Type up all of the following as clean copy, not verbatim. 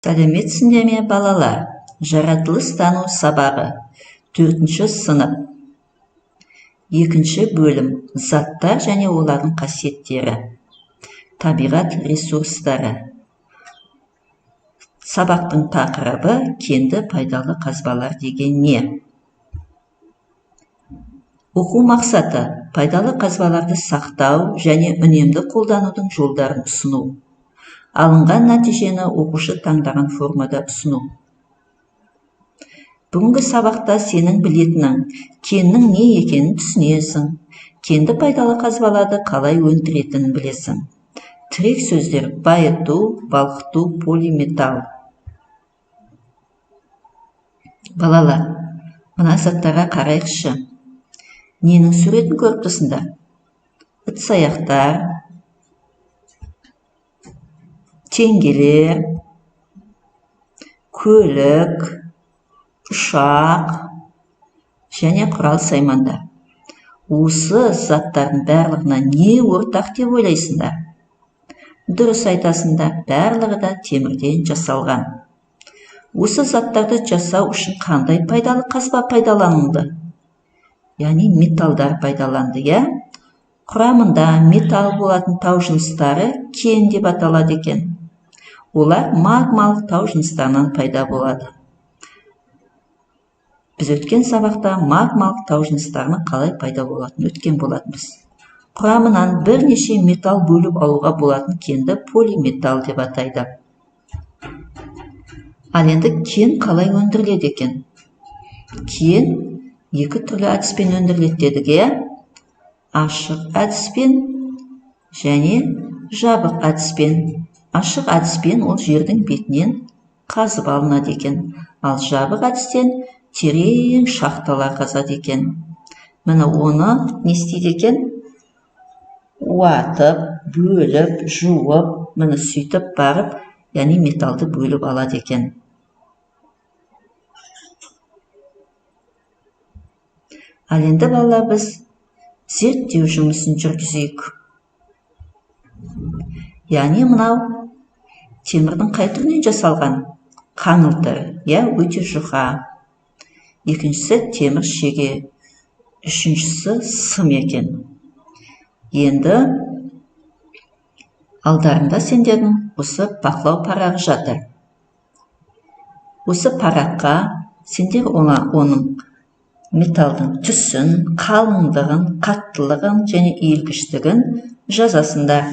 Сәлеметсіңдер ме, балалар? Жаратылыстану сабағы, 4-ші сынып. 2-ші бөлім. Заттар және олардың қасиеттері. Табиғат ресурстары. Сабақтың тақырыбы кенді пайдалы қазбалар деген не? Оқу мақсаты: пайдалы қазбаларды сақтау және үнемді қолданудың жолдарын ұсыну. Алынған нәтижені оқушы таңдаған формада ұсыну. Бүгінгі сабақта сенің білетінің, кеннің не екенін түсінесің, кенді пайдалы қазбаларды қалай өндіретінін білесің. Тірек сөздер: байыту, балқыту, полиметалл. Балалар, мына заттарға қарайықшы. Ненің суретін көріп тұрсыңдар? Ыдыс-аяқтар, теңгелер, көлік, ұшақ және құрал-саймандар. Осы заттардың барлығына не ортақ деп ойлайсыңдар? Дұрыс айтасыңдар, барлығы да темірден жасалған. Осы заттарды жасау үшін қандай пайдалы қазба пайдаланылды? Яғни металдар пайдаланды, иә? Құрамында металл болатын тау жыныстары кен деп аталады екен. Олар магмалық тау жыныстарынан пайда болады. Біз өткен сабақта магмалық тау жыныстарының қалай пайда болатынын өткен болатынбыз. Құрамынан бірнеше металл бөліп алуға болатын кенді полиметалл деп атайды. Ал енді кен қалай өндіріледі екен? Кен екі түрлі әдіспен өндіріледі дедік, иә? Ашық әдіспен және жабық әдіспен. Ашық әдіспен ол жердің бетінен қазып алынады екен, ал жабық әдістен терең шахталар қазады екен. Міне, оны не істейді екен? Уатып, бөліп, жуып, міне сөйтіп барып, яғни металды бөліп алады екен. Ал енді, балалар, біз зерттеу жұмысын жүргізейік. Яғни мынау темірдің қай түрінен жасалған? Қаңылтыр, иә, өте жұқа. Екіншісі темір шеге, үшіншісі сым екен. Енді алдарында сендердің осы бақылау парағы жатыр. Осы параққа сендер оның металдың түсін, қалыңдығын, қаттылығын және иілгіштігін жазасыңдар.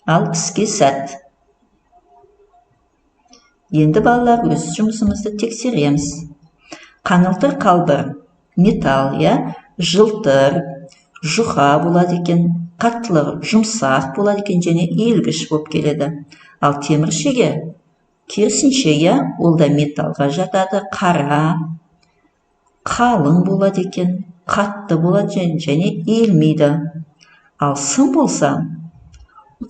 Ал іске сәт. Енді, балалар, өз жұмысымызды тексереміз. Қаңылтыр қалбыр металл, иә, жылтыр, жұқа болады екен, қаттылығы жұмсақ болады екен және иілгіш болып келеді. Ал темір шеге керісінше, иә, ол да металлға жатады, қара, қалың болады екен, қатты болады және иілмейді. Ал сым болса,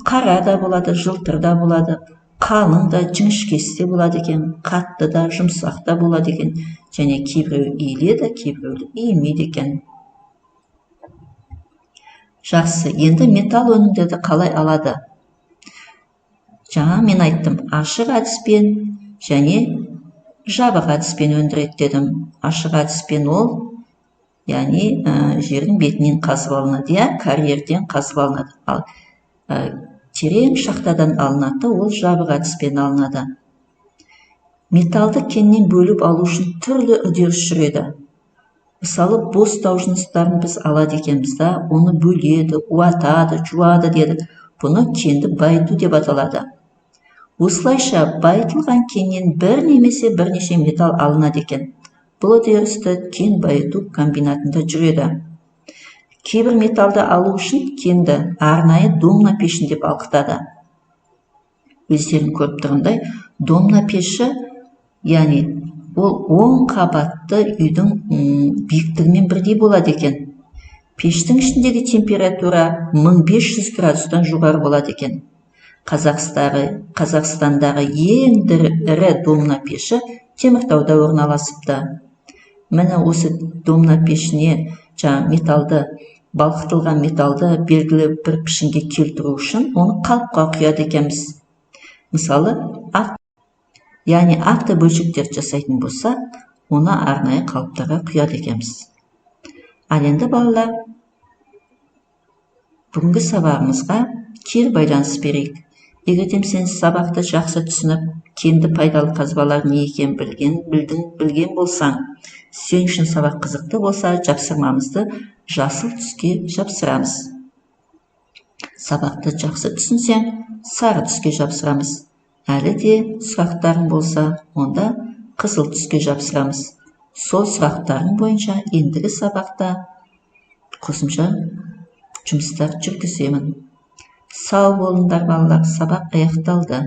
қара да болады, жылтыр да болады, қалың да, жіңішкесі де болады екен, қатты да, жұмсақ та болады екен және кейбіреуі иіледі, кейбіреуі иілмейді екен. Жақсы, енді металл өнімдерді қалай алады? Жаңа мен айттым, ашық әдіспен және жабық әдіспен өндіреді дедім. Ашық әдіспен ол, яғни жердің бетінен қазып алынады, иә, карьерден қазып алынады. Ал терең шахтадан алынады, ол жабық әдіспен алынады. Металды кеннен бөліп алу үшін түрлі үдеріс жүреді. Мысалы, бос тау жыныстарын біз алады екенбіз да, оны бөледі, уатады, жуады дедік. Бұны кенді байыту деп аталады. Осылайша байытылған кеннен бір немесе бірнеше металл алынады екен. Бұл үдерісті кен байыту комбинатында жүреді. Кейбір металды алу үшін кенді арнайы домна пешінде балқытады. Өздерің көріп тұрғандай, домна пеші, яғни ол 10 қабатты үйдің биіктігімен бірдей болады екен. Пештің ішіндегі температура 1500 градустан жоғары болады екен. Қазақстандағы ең ірі домна пеші Теміртауда орналасыпты. Міне, осы домна пешіне жаңа металды, балқытылған металды белгілі бір пішінге келтіру үшін оны қалыпқа құяды екенбіз. Мысалы, яғни автобөлшектерді жасайтын болса, оны арнайы қалыптарға құяды екенбіз. Ал енді, балалар, бүгінгі сабағымызға кері байланыс берейік. Егер сен сабақты жақсы түсініп, кенді пайдалы қазбалар не екенін білген, білдің, білген болсаң, сен үшін сабақ қызықты болса, жапсырмамызды жасыл түске жапсырамыз. Сабақты жақсы түсінсең, сары түске жапсырамыз. Әлі де сұрақтарың болса, онда қызыл түске жапсырамыз. Сол сұрақтарың бойынша ендігі сабақта қосымша жұмыстар жүргіземін. Сау болыңдар, балалар, сабақ аяқталды.